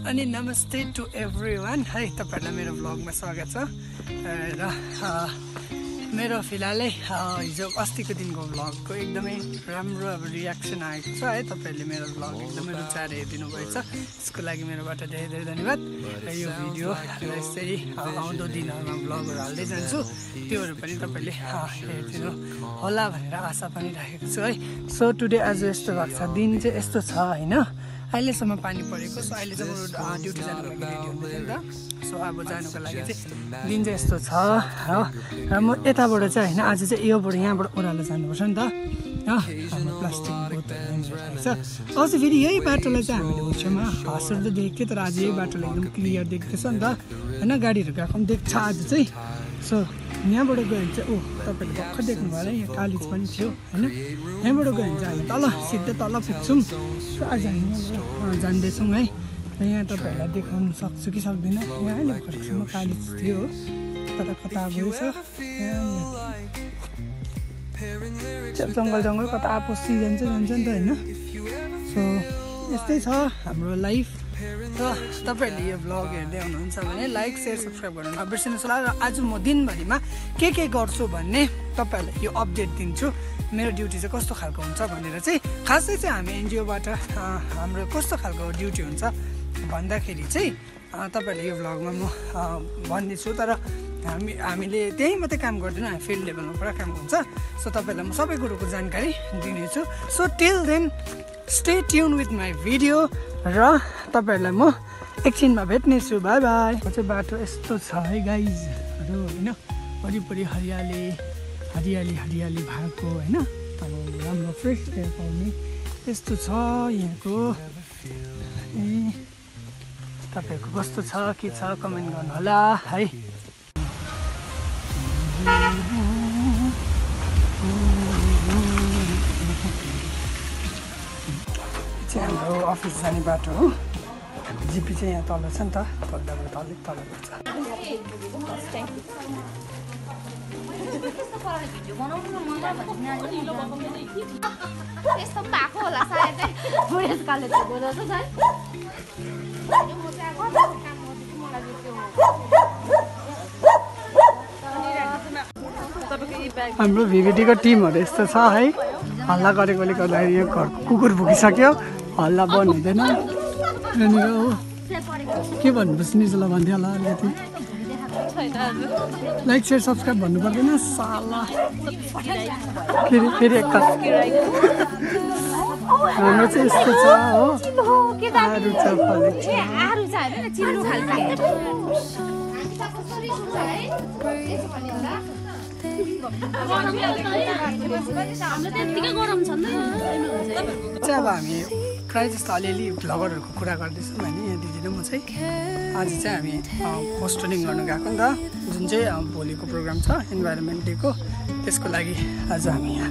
अनि नमस्ते to everyone है तपाईहरुलाई मेरो भ्लगमा स्वागत छ र मेरो फिलहालै हिजो अस्तिको दिनको भ्लगको एकदमै राम्रो रियाक्सन आएको छ है तपाईहरुले मेरो भ्लग एकदमै रुचाएर हेरिदिनु भएछ त्यसको लागि मेरोबाट धेरै धेरै धन्यवाद र यो भिडियो यसरी आउँदो दिनहरुमा भ्लगहरु हाल्दै जान्छु त्योहरु पनि तपाईले हेरिदिनु होला भनेर आशा पनि राखेको छु है सो टुडे आज यस्तो भएको छ दिन चाहिँ यस्तो छ हैन अहिलेसम्म पानी परेको सो अहिले चाहिँ म ड्युटी जानको लागि रेडी हुँदैछु नि त सो अब जानुको लागि चाहिँ दिन चाहिँ यस्तो छ र म यताबाट चाहिँ हैन आज चाहिँ योबाट यहाँबाट ओह्रालो जानुपर्छ नि त हाम्रो प्लास्टिक बोतल छ अस्ति फेरि यही बाटोलाई चाहिँ हामीले उछेमा हाँसेर त देख्थ्यो तर आज यही बाटोलाई एकदम क्लियर देख्दैछ नि त हैन गाडीहरू गएको पनि देख्छ आज चाहिँ सो यहाँबाट गयो भने चाहिँ तपाईहरुले भर्खर देख्नु भयो होला यहाँ कालिज पनि थियो हैन यहाँबाट गयो भने चाहिँ हामी तल सिधै तल पुग्छौँ आज हामी जान्दैछौँ है र यहाँ तपाईहरुलाई देखाउन सक्छु कि सक्दिनँ यहाँ अहिले भर्खरसम्म कालिज थियो कता कता गएछ जङ्गल कता पसी जान्छ नि त हैन सो यस्तै छ हाम्रो लाइफ र तपाईहरुले यो भ्लग हेर्दै हुनुहुन्छ भने लाइक शेयर सब्स्क्राइब गर्नु नबिर्सिनुहोस् होला र आज म दिनभरिमा के गर्छु भन्ने तपाईहरुलाई यो अपडेट दिन्छु मेरो ड्युटी चाहिँ कस्तो खालको हुन्छ भनेर चाहिँ खासै चाहिँ हामी एनजिओबाट हाम्रो कस्तो खालको ड्युटी हुन्छ भन्दाखेरि चाहिँ तपाईहरुले यो भ्लगमा म भन्दैछु तर हामीले त्यही मात्रै काम गर्दैनौँ हामी फिल्ड लेभलमा पुरा काम हुन्छ सो तपाईहरुलाई म सबै कुरोको जानकारी दिनेछु so till then stay tune with my video र तपाईहरुलाई म एकछिनमा भेट्नेछु बाई बाई चाहिँ बाटो यस्तो छ है गाइजहरु हैन वरिपरि हरियाली हरियाली हरियाली भएको हैन राम्रो फ्रेस एयर पाउने यस्तो छ यहाँको तपाईहरुको कस्तो छ के छ कमेन्ट गर्नु होला है हाम्रो अफिस जाने बाटो हो जिपी चाहिँ यहाँ तल छ नि त तलबाट अलिक तल पर्छ यस्तो पाएको होला सायद बुढेसकालले चाहिँ बोलाउँछ सायद हाम्रो भिभिटीको टिमहरू यस्तो छ है हल्ला गरेकोले गर्दाखेरि यो घरको कुकुर भुकिसक्यो हल्ला बन्द हुँदैन यहाँनिर हो के भन्नुपर्छ निजलाई भन्थ्यो होला अलिकति लाइक सेयर सब्सक्राइब भन्नु पर्दैन साला फेरि एकताल हाम्रो चाहिँ यस्तो छ हो आरु छ अब हामी प्रायः जस्तो अलिअलि भ्लगरहरूको कुरा गर्दैछौँ होइन यहाँ दिदी र म चाहिँ आज चाहिँ हामी पोस्टरिङ गर्नु गएको नि त जुन चाहिँ भोलिको प्रोग्राम छ इन्भाइरोमेन्ट डेको त्यसको लागि आज हामी यहाँ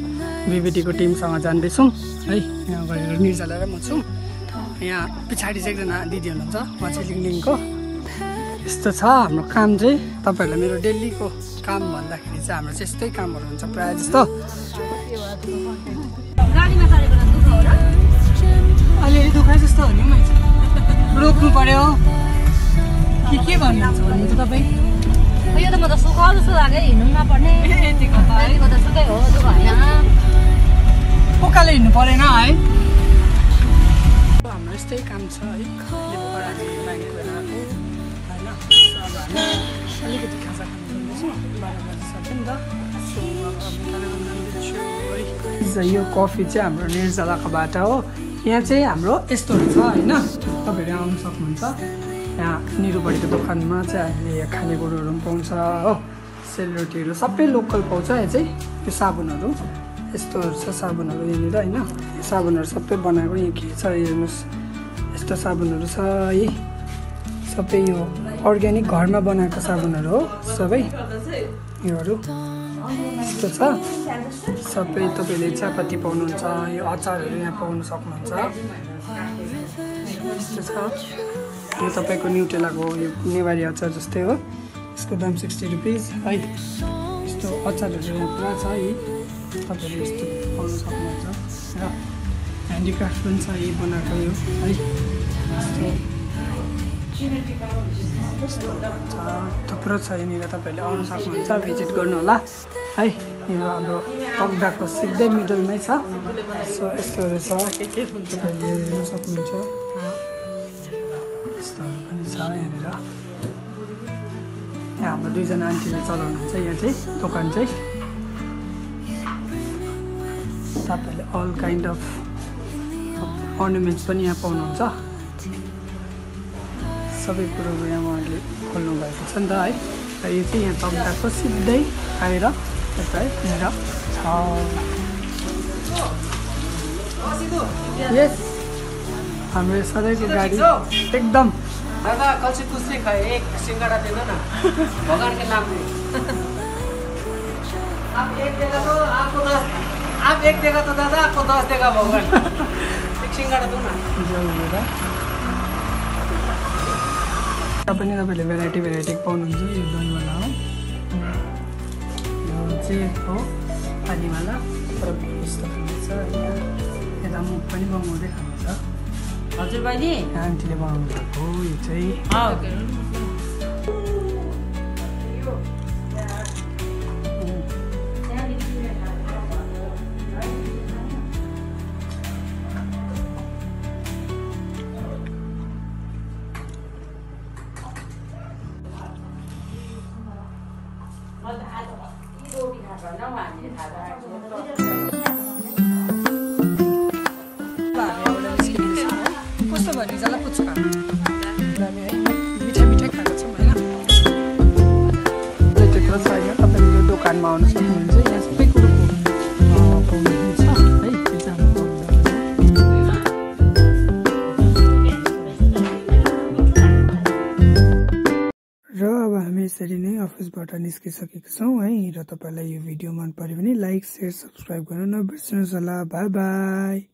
भिभिटीको टिमसँग जाँदैछौँ है यहाँ गएर निर्जला र म छु यहाँ पछाडि चाहिँ एकजना दिदी हुनुहुन्छ उहाँ चाहिँ लिङलिङको यस्तो छ हाम्रो काम चाहिँ तपाईहरुलाई मेरो डेलीको काम भन्दाखेरि चाहिँ हाम्रो चाहिँ यस्तै कामहरू हुन्छ प्रायः जस्तो अलिअलि दुखाइ जस्तो हो नि मान्छे रोक्नु पर्यो के भन्नुहुन्छ तपाईँ यो त म त सुख जस्तो लाग्यो हिँड्नु नपर्ने यतिको त सुखै हो दुःख होइन उकालो हिँड्नु परेन है हाम्रो यस्तै काम छ है ब्याङ्क गएर आएको होइन अलिकति खाजा खानु 12 बजिसक्यो नि त यो कफी चाहिँ हाम्रो निर्जलाकोबाट हो यहाँ चाहिँ हाम्रो यस्तोहरू छ होइन तपाईँहरू आउनु सक्नुहुन्छ यहाँ निरुबडीको दोकानमा चाहिँ हामीले खानेकुरोहरू पनि पाउँछ हो सेलरोटीहरू सबै लोकल पाउँछ यहाँ चाहिँ त्यो साबुनहरू यस्तोहरू छ साबुनहरू यहाँनिर होइन साबुनहरू सबै बनाएको यहाँ के छ हेर्नुहोस् यस्तो साबुनहरू छ है सबै यो अर्ग्यानिक घरमा बनाएको साबुनहरू हो सबै योहरू यस्तो छ सबै तपाईँले चियापत्ती पाउनुहुन्छ यो अचारहरू यहाँ पाउनु सक्नुहुन्छ यस्तो छ यो तपाईँको न्युटेलाको यो नेवारी अचार जस्तै हो यसको दाम 60 रुपिस है यस्तो अचारहरू यहाँ पुरा छ है तपाईँले यस्तो पाउनु सक्नुहुन्छ र ह्यान्डिक्राफ्ट पनि छ यही बनाएको यो है यस्तो थुप्रो छ यहाँनिर, तपाईँहरूले आउनु सक्नुहुन्छ, भिजिट गर्नु होला है। यो हाम्रो तकदाहको सिधै मिडलमै छ। सो यस्तोहरू छ, तपाईँहरूले हेर्न सक्नुहुन्छ। यस्तोहरू पनि छ यहाँनिर। यहाँ हाम्रो दुईजना आन्टीले चलाउनुहुन्छ यहाँ चाहिँ दोकान चाहिँ। तपाईँहरूले अल काइन्ड अफ अर्नामेन्ट्स पनि यहाँ पाउनुहुन्छ। सबै कुरोको यहाँ उहाँहरूले खोल्नु भएको छ नि त है। र यो चाहिँ यहाँ तकदाहको सिधै आएर यता है यहाँनिर छ। यस हाम्रो सधैँको गाडी एकदम। दादा कल से कुछ खाए, एक सिंगाड़ा दे दो ना भगवान के नाम में। आप एक देगा तो आपको 10, आप एक देगा तो दादा आपको 10 देगा भगवान। एक सिंगाड़ा दो ना। पनि तपाईँले भेराइटी पाउनुहुन्छ। यो दहीवाला हो, यो चाहिँ हो पानीवाला, तर यस्तो खाने छ होइन। यता मुख पनि बनाउँदै खान्छ। हजुर बहिनी आन्टीले बनाउनु भएको यो चाहिँ। कस्तो भन्ने जला पुच्का हामी है मिठाई खाएको छौँ होइन। त्यत्रो छ यहाँ, तपाईँले यो दोकानमा आउनु सक्नुहुन्छ। यहाँ सबै कुरोको पाउनुहुन्छ है। र अब हामी यसरी नै अफिसबाट निस्किसकेका छौँ है। र तपाईँलाई यो भिडियो मन पर्यो भने लाइक, सेयर, सब्सक्राइब गर्न नबिर्सनुहोस् होला। By by.